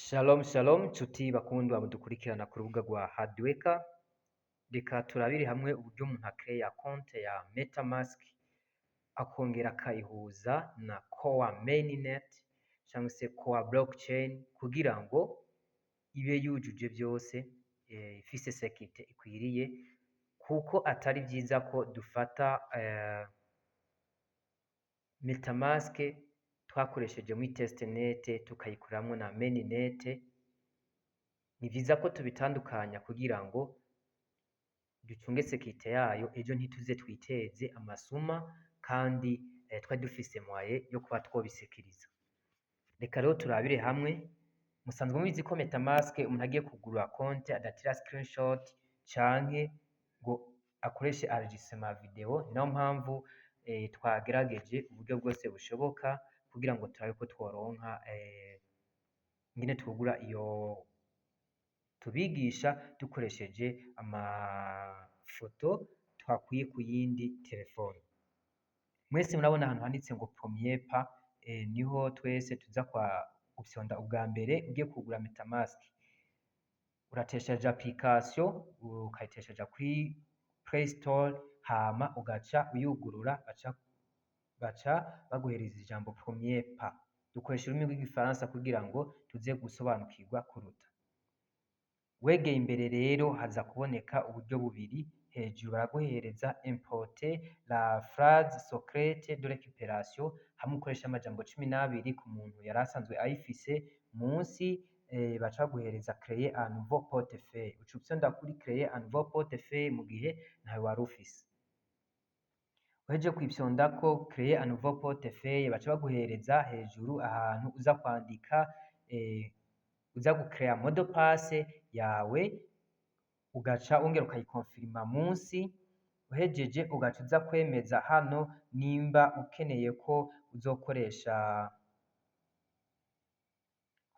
Shalom shalom nshuti bakundwa mudukurikirana ku rubuga rwa Hardworker. Reka turabire hamwe uburyo umuntu akeya konte ya MetaMask, akongera akayihuza na Core Mainnet cyangwa se Core Blockchain, kugira ngo ibe yujuje byose, ifise sécurité ikwiriye, kuko atari byiza ko dufata MetaMask twakoresheje muri testnet tukayikoramwo na mainnet. Ni vyiza ko tubitandukanya kugira ngo ducunge sécurité yayo, ejo ntituze twiteze amasuma kandi twari dufise moyen yo kuba twobisekiriza. Reka rero turabire hamwe. Musanzwe mubizi ko MetaMask, umuntu agiye kugurura konte, adatira screenshot canke ngo akoreshe enregistrement video. Ni nayo mpamvu twagerageje uburyo bwose bushoboka kugira ngo turabe ko tworonka ingene twugura iyo, tubigisha dukoresheje amafoto twakuye ku yindi telefone. Mwese murabona ahantu handitse ngo "Premier pas", niho twese tuza kwa gufyonda ubwa mbere. Ugiye kugura MetaMask, urateshaja application, ukayiteshaja kuri Play Store, hama ugaca uyugurura, baca baguhereza ijambo "Premier pas". Dukoresha ururimi rw'Igifaransa kugira ngo tuze gusobanukirwa kuruta. Wegeye imbere rero, haza kuboneka uburyo bubiri. Hejuru baraguhereza "Importer la phrase secrète de récupération", hamwe ukoresha amajambo 12 ku muntu yari asanzwe ayifise. Munsi baca baguhereza "Créer un nouveau portefeuille". Uca ufyonda kuri "Créer un nouveau portefeuille" mu gihe ntawe wari ufise. Uhejeje kwifyondako "Créer un nouveau portefeuille", baca baguhereza hejuru ahantu uza kwandika, uza gucrea mot de passe yawe, ugaca wongera ukayikonfirima munsi. Uhejeje, ugaca uza kwemeza hano nimba ukeneye ko uzokoresha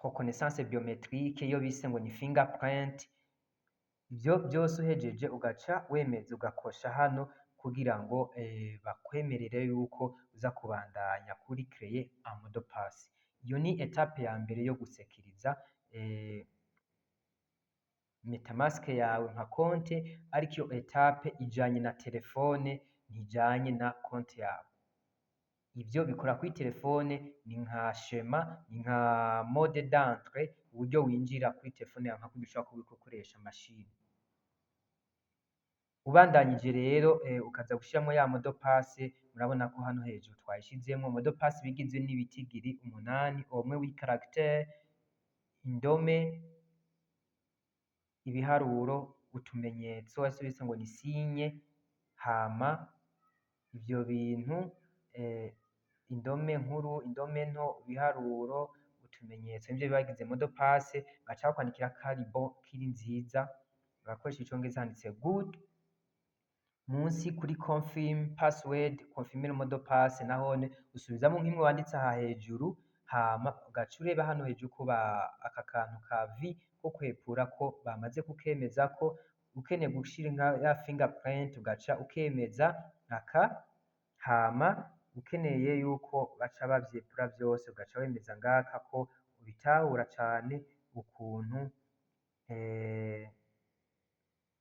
reconnaissance biométrique, iyo bise ngo ni fingerprint. Ivyo vyose uhejeje, ugaca wemeza, ugakosha hano kugira ngo bakwemerere yuko uza kubandanya kuri "Créer un mot de passe". Iyo ni étape ya mbere yo gusekiriza MetaMask yawe nka konte, ariko iyo étape ijanye na telefone, ntijanye na konte yawe. Ivyo bikora kuri telefone, ni nka schéma, ni nka mode d'entrée, uburyo winjira kuri telefone yawe, nka kurya ushobora kuba uriko ukoresha machine. Ubandanyije rero, ukaza gushiramwo ya mot de passe. Murabona ko hano hejuru twayishizemwo. Mot de passe bigizwe n'ibitigiri 8, au moins huit caractères, indome, ibiharuro, utumenyetso ese bise ngo ni signe, hama ivyo bintu, indome nkuru, indome nto, ibiharuro, utumenyetso, nivyo biba bigize mot de passe. Baca bakwandikira ko ari bon, kiri nziza, bagakoresha icongereza, handitse "good". Munsi kuri "Confirm password", "Confirmer mot de passe", nahone usubizamwo nk'imwe wanditse aha hejuru, hama ugaca ureba hano hejuru ko aka kantu ka V ko kwepura ko bamaze kukemeza, ko ukeneye gushira nka ya fingerprint, ugaca ukemeza aka, hama ukeneye yuko baca bavyepura vyose, ugaca wemeza ngaka ko ubitahura cane ukuntu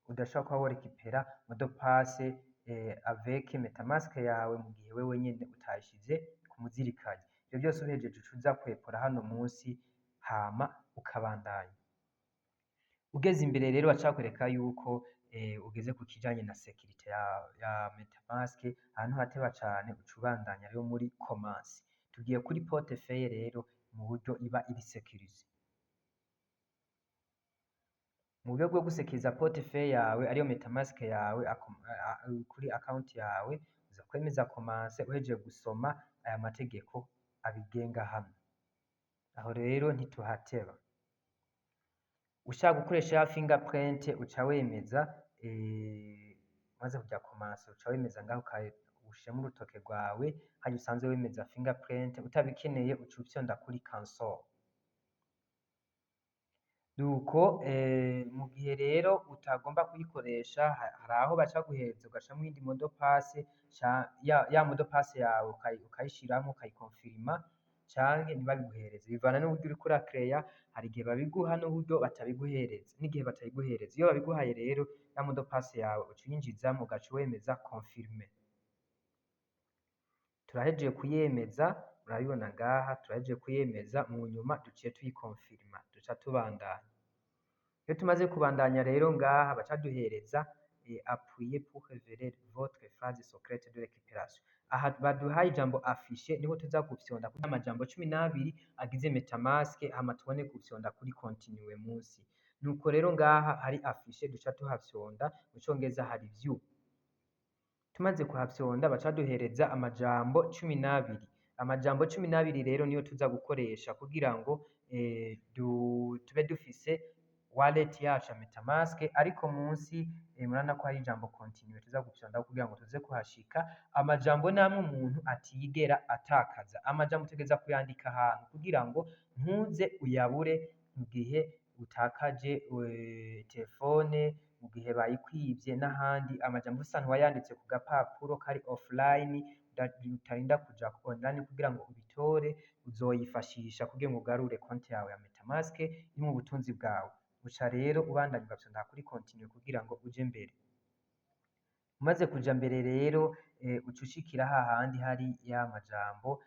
udashobora kuba worekipera mot de passe avec MetaMask yawe mu gihe wewe nyene utayishize ku muzirikanyi. Ivyo vyose ubihejeje, uca uza kwepora hano munsi, hama ukabandanya. Ugeze imbere rero, baca bakwereka yuko ugeze ku kijanye na sécurité ya MetaMask. Ahantu hateba cane, uca ubandanya rero muri "Commencer". Tugiye kuri portefeuille rero mu buryo iba iri sécurisée. Mu buryo bwo gusekiriza portefeuille yawe, ariyo MetaMask yawe, kuri account yawe, uza kwemeza "Commencer" uhejeje gusoma aya mategeko abigenga hano. Aho rero ntituhateba. Ushaka gukoresha ya fingerprint, uca wemeza, umaze kuja "Commencer", uca wemeza ngaho, ushiramo urutoke rwawe harya usanzwe wemeza fingerprint. Utabikeneye, uca ufyonda kuri "Cancel". Nuko mu gihe rero utagomba kuyikoresha, hari aho baca baguhereza ugashiramo iyindi mot de passe, ya mot de passe yawe ukayishiramwo, ukayikonfirima, canke ntibabiguhereze, bivana n'uburyo uriko urakereya. Hari igihe babiguha n'uburyo batabiguhereza, n'igihe batabiguhereza. Iyo babiguhaye rero, ya mot de passe yawe uca uyinjizamwo, ugaca wemeza confirmer. Turahejeje kuyemeza, murabibona ngaha turahejeje kuyemeza. Mu nyuma duciye tuyikonfirma, duca tubandanya. Iyo tumaze kubandanya rero, ngaha baca baduhereza "Appuyez pour révéler votre phrase secrète de récupération". Aha baduhaye ijambo "afficher", niho tuza gufyonda kuri amajambo 12 agize MetaMask, hama tubone gufyonda kuri "continuer" munsi. Nuko rero ngaha hari "afficher", duca tuhafyonda. Mu congereza hari "view". Tumaze kuhafyonda, baca baduhereza amajambo 12. Amajambo 12 rero niyo tuza gukoresha kugira ngo tube dufise wallet yacu ya MetaMask. Ariko munsi murabona ko hari ijambo "continuer" tuza gufyonda kugira ngo tuze kuhashika. Amajambo namwe umuntu atigera atakaza. Amajambo utegereza kuyandika ahantu kugira ngo ntuze uyabure mu gihe utakaje telefone, mu gihe bayikwivye n'ahandi. Amajambo usa wayanditse ku gapapuro kari offline, utarinda kuja online kugira ngo ubitore. Uzoyifashisha kugira ngo ugarure konti yawe ya MetaMask irimwo ubutunzi bwawe. Uca rero ubandanya ugafyonda kuri "continuer" kugira ngo uje mbere. Umaze kuja mbere rero, uca ushikira hahandi hari ya majambo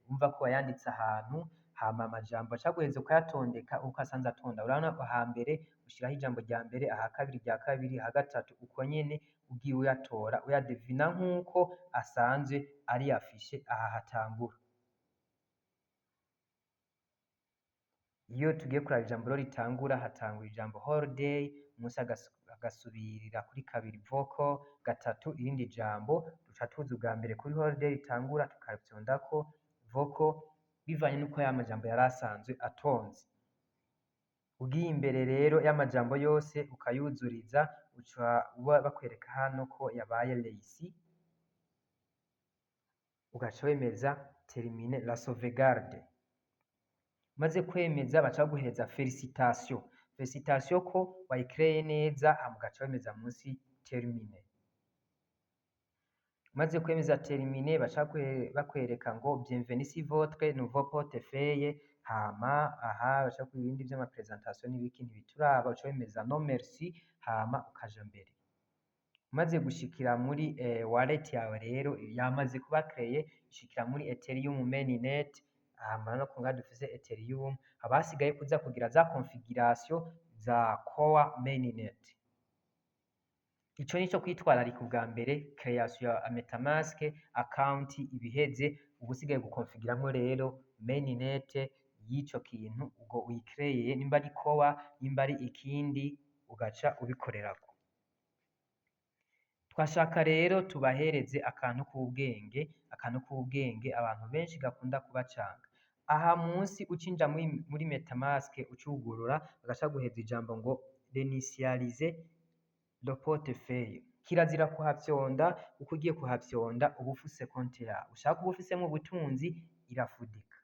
umva ko wayanditse ahantu. Hama amajambo acaguheza ukayatondeka uko asanze atonda. Urabona, ahambere ushiraho ijambo rya mbere, aha kabiri rya kabiri, aha gatatu, uko nyene ugiye uyatora, uyadevina nk'uko asanzwe ari affiché aha hatangura. Iyo tugiye kuraba ijambo rero ritangura, hatangura ijambo "holiday", munsi agasubirira kuri kabiri "vocal", gatatu irindi jambo. Duca tuza ubwa mbere kuri "holiday" ritangura, tukafyondako "vocal", bivanye n'uko ya majambo yari asanzwe atonze. Ugiye imbere rero y'amajambo yose ukayuzuriza, uca bakwereka hano ko yabaye réussi, ugaca wemeza "terminer la sauvegarde". Umaze kwemeza, baca baguhereza félicitation, félicitation ko wayikreye neza. Hama ugaca wemeza munsi "terminer". Umaze kwemeza "terminer", baca bakwereka ngo "Bienvenue sur votre nouveau portefeuille". Hama aha baca ku ibindi vy'ama présentation n'ibiki ntibituraba, uca wemeza "non merci", hama ukaja mbere. Umaze gushikira muri wallet yawe rero yamaze kuba créée, ishikira muri Ethereum mainnet. Hama urabona ko ngaha dufise Ethereum, haba hasigaye kuza kugira za configuration za Core mainnet. Ico nico kwitwararika ubwa mbere. Création ya MetaMask account ibiheze, uba usigaye gukonfiguramwo rero mainnet y'ico kintu ubwo uyikreye, nimba ari Core, nimba ari ikindi, ugaca ubikorerako. Twashaka rero tubahereze akantu k'ubwenge, akantu k'ubwenge abantu benshi gakunda kubacanga. Aha munsi ucinjira muri MetaMask, ucugurura, bagaca baguhereza ijambo ngo "Réinitialiser le portefeuille". Kirazira kuhafyonda, kuko ugiye kuhafyonda uba ufuse konti yawe ushaka uba ufisemwo ubutunzi, irafudika.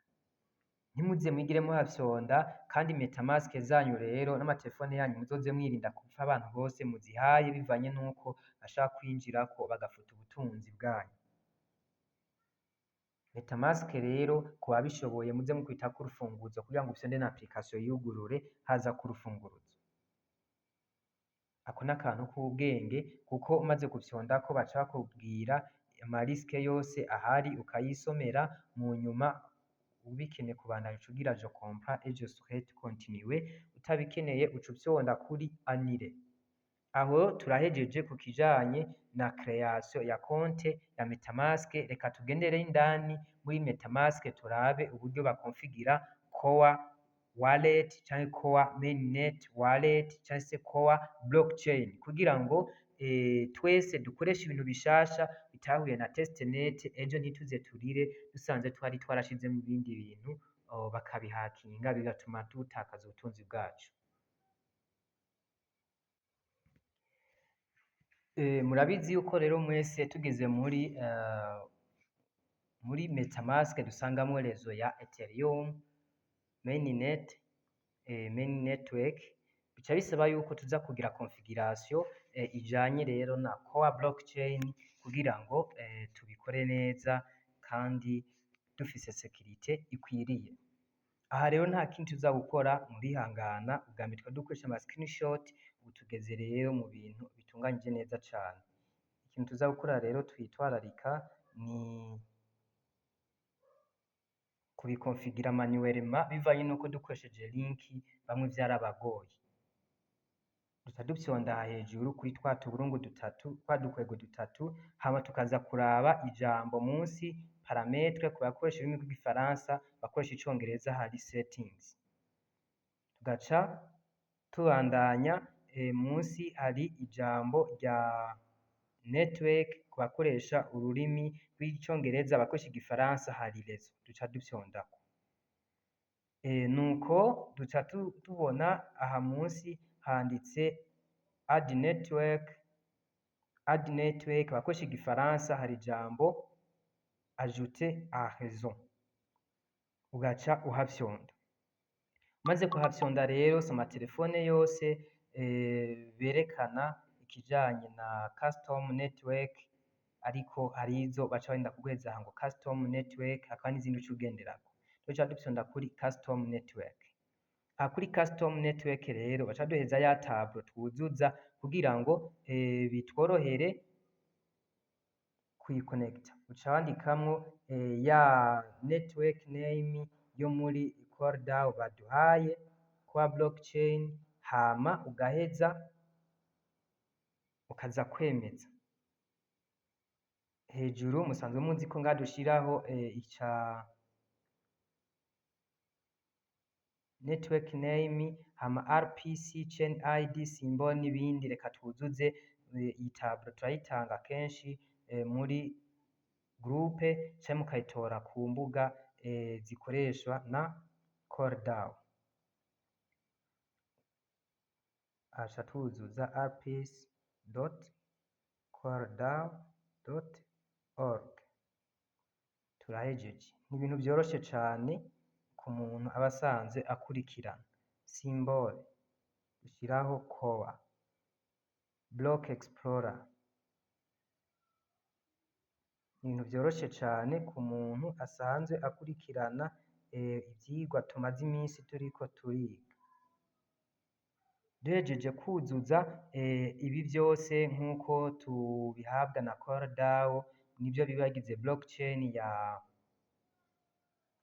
Ntimuze mwigire muhafyonda. Kandi MetaMask zanyu rero n'amatelefone yanyu, muzoze mwirinda gupfa abantu bose muzihaye, bivanye n'uko bashaka kwinjirako bagafuta ubutunzi bwanyu. MetaMask rero, ku babishoboye, muze mukwitako urufunguzo kugira ngo ufyonde na application yugurure, haza ku rufunguruzo. Ako n'akantu k'ubwenge, kuko umaze gufyondako baca bakubwira ama risques yose ahari, ukayisomera. Mu nyuma ubikeneye kubandanya, uca ugira "Je comprends et je souhaite continuer". Utabikeneye, uca ufyonda kuri "annuler". Aho turahejeje ku kijanye na création ya konte ya MetaMask. Reka tugendere indani muri MetaMask, turabe uburyo bakonfigira Core wallet canke Core mainnet wallet canke se Core blockchain, kugira ngo twese dukoreshe ibintu bishasha bitahuye na testnet. Ejo ntituze turire dusanze twari twarashizemwo ibindi bintu, bakabihakinga, bigatuma dutakaza ubutunzi bwacu. Murabizi yuko rero mwese tugeze muri MetaMask dusangamwo réseau ya Ethereum mainnet, main network. Bica bisaba yuko tuza kugira configuration ijanye rero na Core blockchain kugira ngo tubikore neza kandi dufise sécurité ikwiriye. Aha rero nta kindi tuza gukora, murihangana. Ubwa mbere twari dukoresha ama screenshot, ubu tugeze rero mu bintu bitunganyije neza cane. Ikintu tuza gukora rero twitwararika ni kubikonfigura manuellement, bivanye nuko dukoresheje link bamwe vyarabagoye. Duca dufyonda aha hejuru kuri twa tuburungu dutatu, twa dukwego dutatu, hama tukaza kuraba ijambo munsi paramètres ku bakoresha ururimi rw'igifaransa, abakoresha icongereza hari settings. Tugaca tubandanya, munsi hari ijambo rya network ku bakoresha ururimi rw'icongereza, abakoresha igifaransa hari réseau, duca dufyondako. Nuko duca tubona aha munsi handitse add network. Add network, abakoresha igifaransa hari ijambo ajouter un réseau, ugaca uhafyonda. Umaze kuhafyonda rero, si amatelefone yose berekana ikijanye na custom network, ariko hari izo baca bagenda kuguheza aha ngo custom network, hakaba n'izindi uca ugenderako. Duca dufyonda kuri custom network. Aha kuri custom network rero baca duheza ya tableau twuzuza kugira ngo bitworohere kuyikonekita. Uca wandikamwo ya network name yo muri CoreDAO baduhaye, Core blockchain, hama ugaheza ukaza kwemeza. Hejuru musanzwe muzi ko ngaha dushiraho ica network name, hama RPC chain ID, symbol n'ibindi. Reka twuzuze iyi tableau, turayitanga kenshi muri groupe canke mukayitora ku mbuga zikoreshwa na CoreDAO. Aca tuzuza rpc.coredao.org, turahejeje. Ni ibintu vyoroshe cane ku muntu aba asanzwe akurikirana. Symbol dushiraho core, block explorer. Ni ibintu vyoroshe cane ku muntu asanzwe akurikirana ivyigwa tumaze iminsi turiko turiga. Duhejeje kuzuza ibi vyose nk'uko tubihabwa na CoreDAO, nivyo biba bigize blockchain ya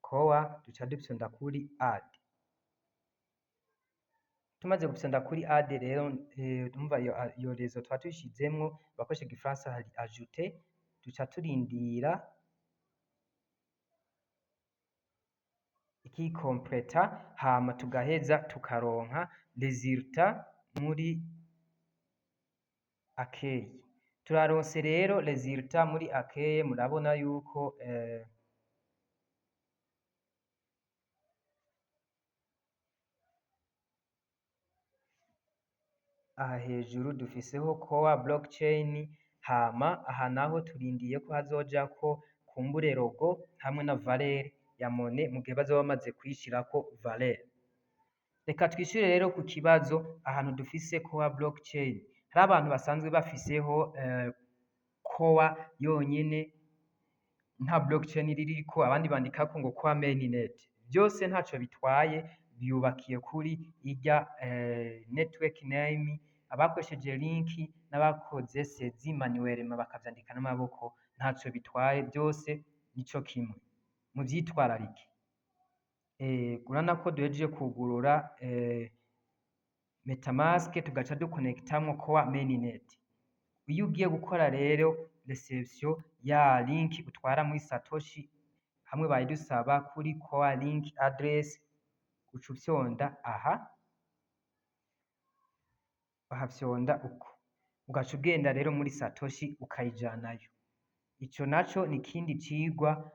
Core, duca dufyonda kuri add. Tumaze gufyonda kuri add rero, umva iyo réseau tuba tuyishizemwo, abakoresha igifaransa hari ajouter, duca turindira ikikompleta, hama tugaheza tukaronka résultat muri accueil. Turaronse rero résultat muri accueil, murabona yuko aha hejuru dufiseho Core blockchain, hama aha naho turindiye ko hazojako kumbure logo hamwe na valeur ya monnaie mu gihe bazoba bamaze kuyishirako valeur. Reka twishure rero ku kibazo. Ahantu dufise Core blockchain, hari abantu basanzwe bafiseho Core yonyene nta blockchain ririko, abandi bandikako ngo Core mainnet. Vyose ntaco bitwaye, byubakiye kuri irya network name. Abakoresheje link n'abakoze saisie manuellement bakavyandika n'amaboko, ntaco bitwaye, byose nico kimwe, muvyitwararike. Urabona ko duhejeje kugurura MetaMask, tugaca dukonekitamwo Core mainnet. Iyo ugiye gukora rero réception ya link utwara muri Satoshi, hamwe bayidusaba kuri Core link address, uca ufyonda aha, uhafyonda uko, ugaca ugenda rero muri Satoshi ukayijanayo. Ico naco ni ikindi cigwa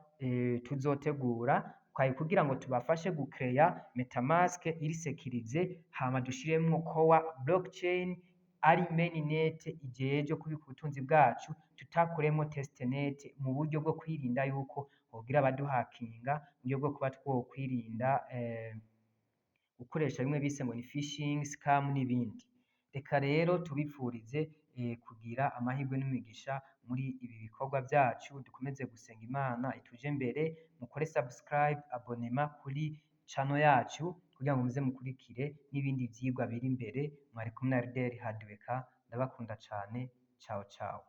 tuzotegura kwaye kugira ngo tubafashe gukeya MetaMask iri sécurisée, hama dushiremwo Core blockchain ari mainnet ijejwe kubika ubutunzi bwacu, tutakoremwo testnet, mu buryo bwo kwirinda yuko hogira abaduhakinga, mu buryo bwo kuba twokwirinda gukoresha bimwe bise ngo ni phishing, scam n'ibindi. Reka rero tubipfurize. kugira amahirwe n'imigisha muri ibi bikorwa vyacu. Dukomeze gusenga Imana ituje imbere. Mukore subscribe, abonnement kuri channel yacu kugira ngo muze mukurikire n'ibindi vyigwa biri imbere. Mwari kumwe na Rideri Hardweka, ndabakunda cane. Ciao ciao.